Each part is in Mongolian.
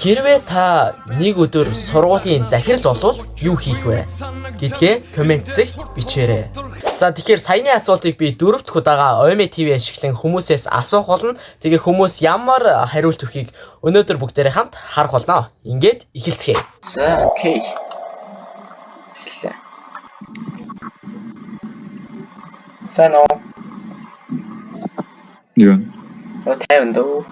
Хэрвээ та нэг өдөр сургуулийн захирал болвол юу хийх вэ гэдгээ коммент хэсэгт бичээрэй. За, тэгэхээр саяны асуултыг би дөрөв дэх удаага Ome TV ашиглан хүмүүсээс асуух болно. Тэгээ хүмүүс ямар хариулт өгөхийг өнөөдөр бүгдээрээ хамт харах болно. Ингээд эхэлцгээе. За, okay. Эхэллээ. Сайн уу? Юу? Оо, 50 дөө.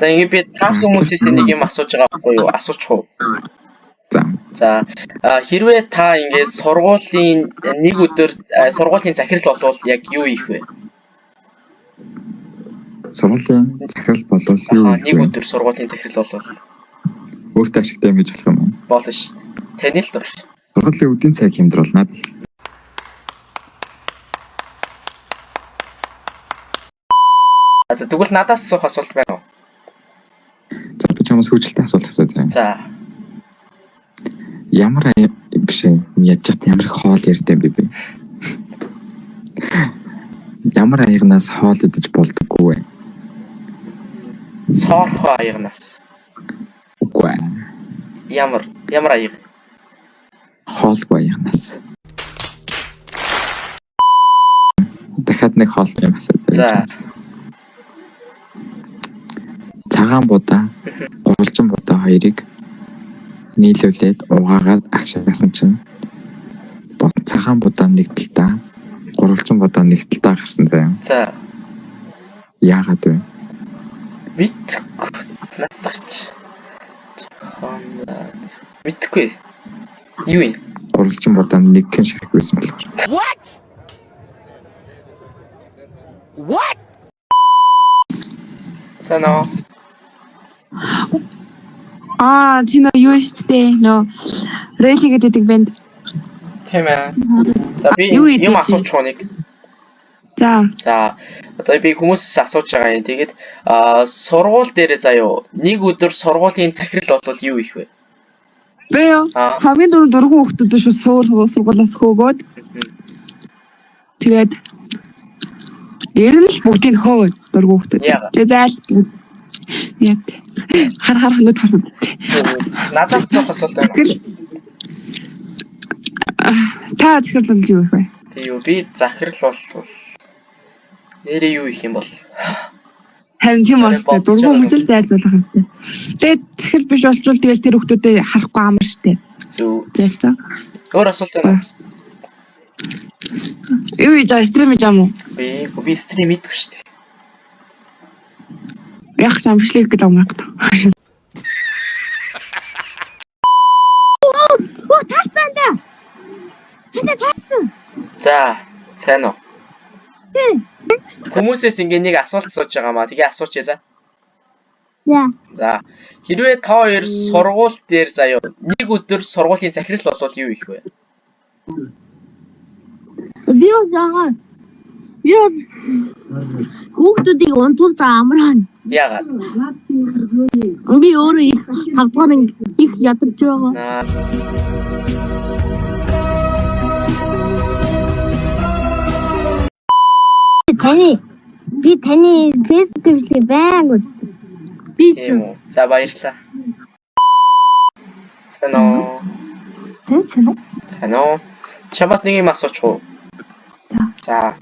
За, ингээд би та хүмүүсээс нэг юм асууж байгаа байхгүй юу? Асуучих уу? За. За, хэрвээ та ингээд сургуулийн нэг өдөр сургуулийн захирал болвол яг юу хийх вэ? Сургуулийн захирал болвол юу Аа, хийх нэг вэ? өдөр сургуулийн захирал болвол Өөртөө ашигтай юм гэж болох юм уу? болно шүү дээ. Таны л дур. Сургуулийн үдийн цаг хямдруулнаа. За, тэгвэл надаас асуух асуулт байна уу? За, би чамаас хөгжилтэй асуулт асууя заяа. За. Ямар биш ээ. Яаж чат ямар их хоол ярьд юм бэ би? Ямар аягнаас хоол идэж болдоггүй вэ? Цоорхоо аягнаас. Үгүй ээ. Ямар аяг? Хоолгүй аягнаас. Дахиад нэг хоол юм асууя За. заяа. Цагаан будаа, гурвалжин будаа хоёрыг нийлүүлээд угаагаад агшаасан чинь цагаан будаа нэг талдаа, гурвалжин будаа нэг талдаа гарсан заяа. За. Яагаад вэ? Мэдгүй. Надах ч. Мэдгүй. Юу юм? Гурвалжин будаа нэгхэн ширхэг байсан болохоор. What? What? Сайн уу? Аа, чи нөө юу шүү дээ. Нөө рели гэдэг бэнд. Тийм ээ. За, би Юу юм идэх вэ? асуучих уу нэг? За, За, одоо би хүмүүсээс асууж байгаа юм. Тэгээд сургууль дээрээ заяо нэг өдөр сургуулийн захирал болвол юу хийх вэ? би юу? Аа. Хамгийн дөрөв дөрвөн хүүхдүүд шүү суур сургуулиас хөөгөөд тэгээд ер нь л бүгдийг хөө дөрвөн хүүхдүүд. Яагаад? Тэгээ зайл. Яг хар хар ханууд хар. Надаас асуух асуулт байна уу? Та захирал бол юу их вэ? Би юу, би захирал болвол нэрээ юу хийх юм бол? Харин тийм Харин болтой. бодож Дөрвөн байгаа. хүмүүс л зайлуулах хэрэгтэй. Тэгээд захирал биш болчвол тэгэл тэр хүүхдүүдээ харахгүй амар штэ. Зөв. Зайлцаа. Өөр асуулт байна уу? Юу хийж байгаа stream хийж байгаа юм уу? Би stream хийдэггүй шүү дээ. Яг ч амжилт гэдэг юм яг та. Оо, тарцсан да. Хэнтэй тарцсан. За, сайн уу? Хүмүүсээс ингээ нэг асуулт асууж байгаа маа. Тэгээ асууч яа. За. За, хэрвээ та хоёр сургууль дээр заяо нэг өдөр сургуулийн захирал болвол юу хийх вэ? Би бол байгаа. Би бол хүүхдүүдийг унтуулда амраана. Яагаад? Би өөрөө их 5 дугаар анги их ядарч байгаа. Наа. Таны Facebook бичлэгийг баян үздэг. Би Тийм үү. За, баярлалаа. Сайн уу? Тийм сайн уу? Сайн уу? Чамаас нэг юм асуучих уу? За. За.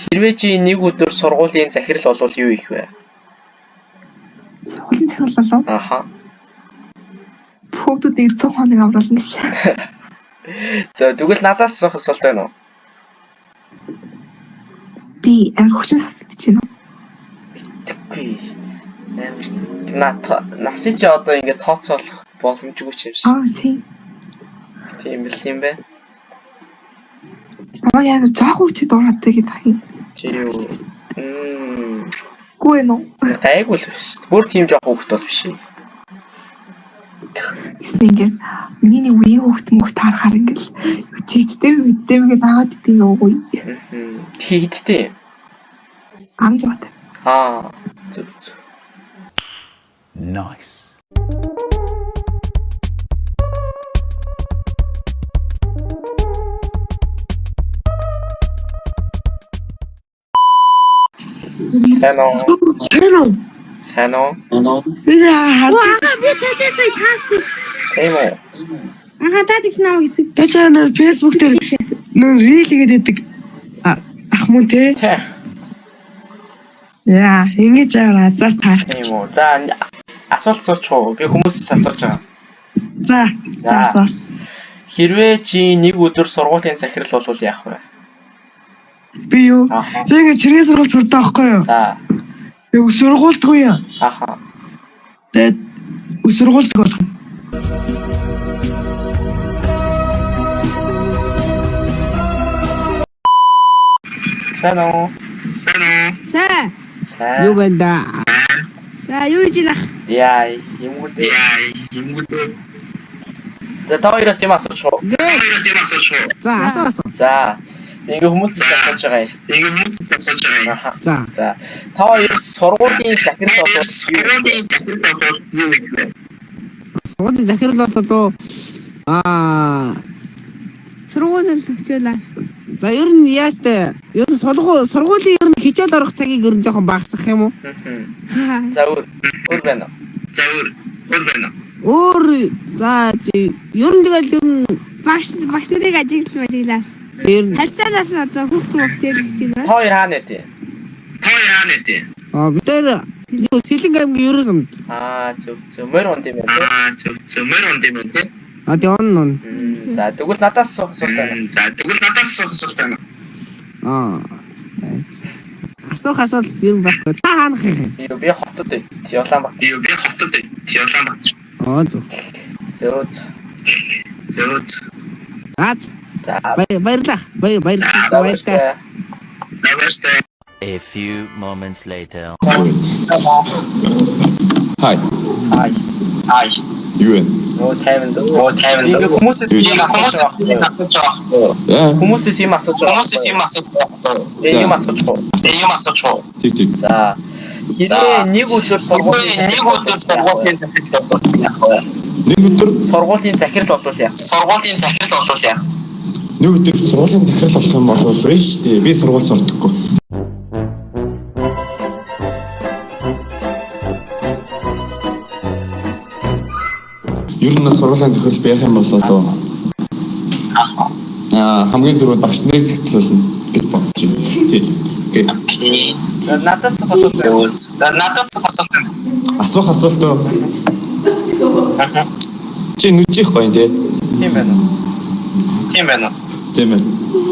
Хэрвээ чи нэг өдөр сургуулийн захирал болвол юу хийх вэ? Сургуулийн захирал болов. Аха. Хүүхдүүдийг 100 хоног авруулна гэж. За, тэгвэл надаас асуух асуулт байна уу? Би амар хүчин сонсогдож байна уу? Мэдгүй. Амар насыг чи одоо ингэ тооцоолох боломжгүй ч юм шиг. Аа, тийм. Тийм бэл юм байна. Намайг амар жоох хүүчд дуурайтай гэдэг юм. Чи юу? Үгүй ээ нөө. Гайгүй л биш. Бүр тийм жоох хүүхэд бол биш. Тэсний ингээд миний нэг үеийн хүүхд мөхт харахаар ингээд чи хэдтэй мэдтэй мэг наагаад идэв юу? Тхи хэдтэй юм? 16 та. Аа, зөв зөв. Nice. Сайн уу? Сайн уу? Сайн уу? Би харж Аа би тэдээ сая таасан. Тийм үү? Аа та тэгсэн намайг хэсэг. Тэчээ нэр Facebook дээр нэр reel хийгээд байдаг. Ах мөн те. Тий. Яа, ингэж аваа азар таарах. Тийм үү. За асуулт асуучих уу? Би хүмүүсээс асууж байгаа. За, За. за асуус. Хэрвээ чи нэг өдөр сургуулийн захирал болвол яах вэ? Би юу? Ааха. Би ингэ цэргийн сургууль сурдаг байхгүй юу? За. Тэгээ сургуульдгүй юм. Ааха. Тэгээд сургуульд болох. Сайн уу? Сайн. Сайн. Юу байна да? За юу хийж байна? Яа, юмгүй дээ. Яа, юмгүй дээ. За та хоёроос юм асуучих уу? За асуу асуу. За. Ингээ хүмүүсээс асууж байгаа юм. Ингээ хүмүүсээс асууж байгаа юм. Аха. За. За. Та хоёр сургуулийн захирал болвол юу хийх вэ? Сургуулийн захирал болоо аа Сургууль л өчөөлээ. за ер нь яаж тэ ер нь сургуулийн ер нь хичээл орох цагийг ер нь жоохон багасгах юм уу? Мгм. За өөр өөр байна уу? Өөр за чи ер нь тэгэл ер нь Багш нарыг ажиглал ажиглаа. ер нь Харьцаанаас нь одоо хүүхд мөхт гэж байна. Та хоёр хаана нэт? аа бид тэр юу Сэлэнг аймгийн ерөөс юм. Аа зөв зөв морь унд юм байна тий. А тэг он он. Мм, За тэгвэл надаас асуух асуулт байна. Аа. Асуух асуулт ер нь байхгүй. Та хаанах юм? Би би хотод байд. Улаанбаатар. Аа зөв. Зөв зөв. Аа За баярлалаа. Баяр баярлалаа. за Баярлалаа. баяртай. A few moments later. Хай. Хай. Хай. Юу вэ? Нөө 50 дөө. Нөө 50 дөө. Хүмүүсээс юм асууж байгаа байхгүй юу? Яа. Хүмүүсээс юм асууж байгаа. Хүмүүсээс юм асууж байгаа. Юм асууж байгаа. Юм асууж байгаа. Тэг тэг. За. Хэрвээ нэг өдөр сургуулийн нэг өдөр сургуулийн Нэг өдөр сургуулийн захирал болвол яах вэ? нэг өдөр сургуулийн захирал болох юм бол байж штэ. Би сургууль сурдаггүй. Ер нь сургуулийн захирал байх юм бол одоо хамгийн түрүүнд багш нарыг захирлуулна гэж бодож байна. Тий. Окей. Надаас асуулт байна. Асуух асуулт уу? Чи нүжих гоё тий. Тийм байна уу? Тийм байна уу? Тийм ээ.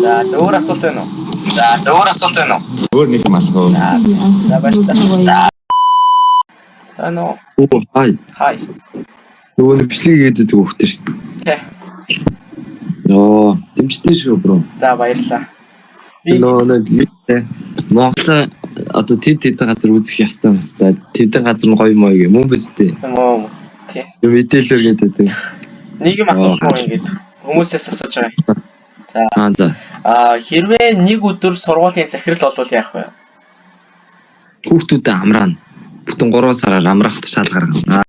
За за, өөр асуулт байна уу? За за, өөр асуулт байна уу? Өөр нэг юм асуу. За баярлалаа. За нөө. Оо хай. Хай. Нөгөө нэг бичлэг хийгээд байдаг хүүхдээ шүү дээ. Тэ. Йоо, дэмждэг шүү bro. За баярлалаа. Би Нөгөө нэг юу те. Монголоо одоо тэд тэдэн газар үзэх ёстой юм хэвээр. Тэдэн газар нь гоё мой гэх мөн биз дээ. мөө. Тий. Юм мэдээлэл гэдэг байдаг. Нэг юм асуух юм ингэж хүмүүсээс асууж байгаа юм. За. Аа за. Аа хэрвээ нэг өдөр сургуулийн захирал болвол яах вэ? Хүүхдүүдэд амраана. Бүтэн 3 сараар амраах тушаал гаргана.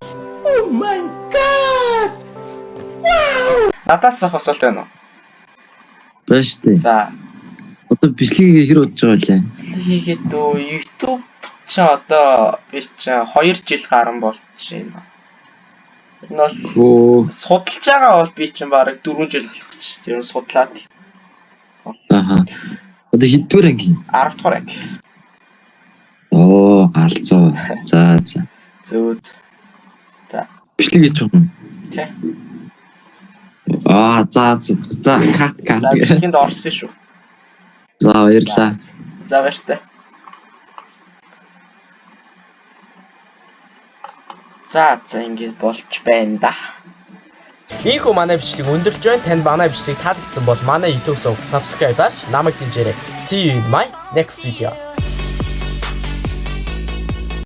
Надаас асуух асуулт байна уу? Байна шүү дээ. За. Одоо бичлэгийг хэр удаж байгаа лээ? Хийгээд дөө YouTube чи одоо би чи 2 жил гарan болж байна. Энэ бол Хөө. судалж байгаа бол би чинь бараг 4 жил болох гэж байна. Тэр нь судлаад Аха. Одоо хэддүгээр анги? 10 дугаар анги. Оо, галзуу. За за. Зөө зөө. Бичлэг хийж байгаа юм. Тий. Аа, за за за. За, кат кат. За бичлэгэнд орсон шүү. За, баярлалаа. За баяртай. За за ингэж болж байна да. Ийхүү манай бичлэг өндөрлж байна. Танд манай бичлэг таалагдсан бол манай YouTube сувг subscribe дарж намайг дэмжээрэй. See you in my next video.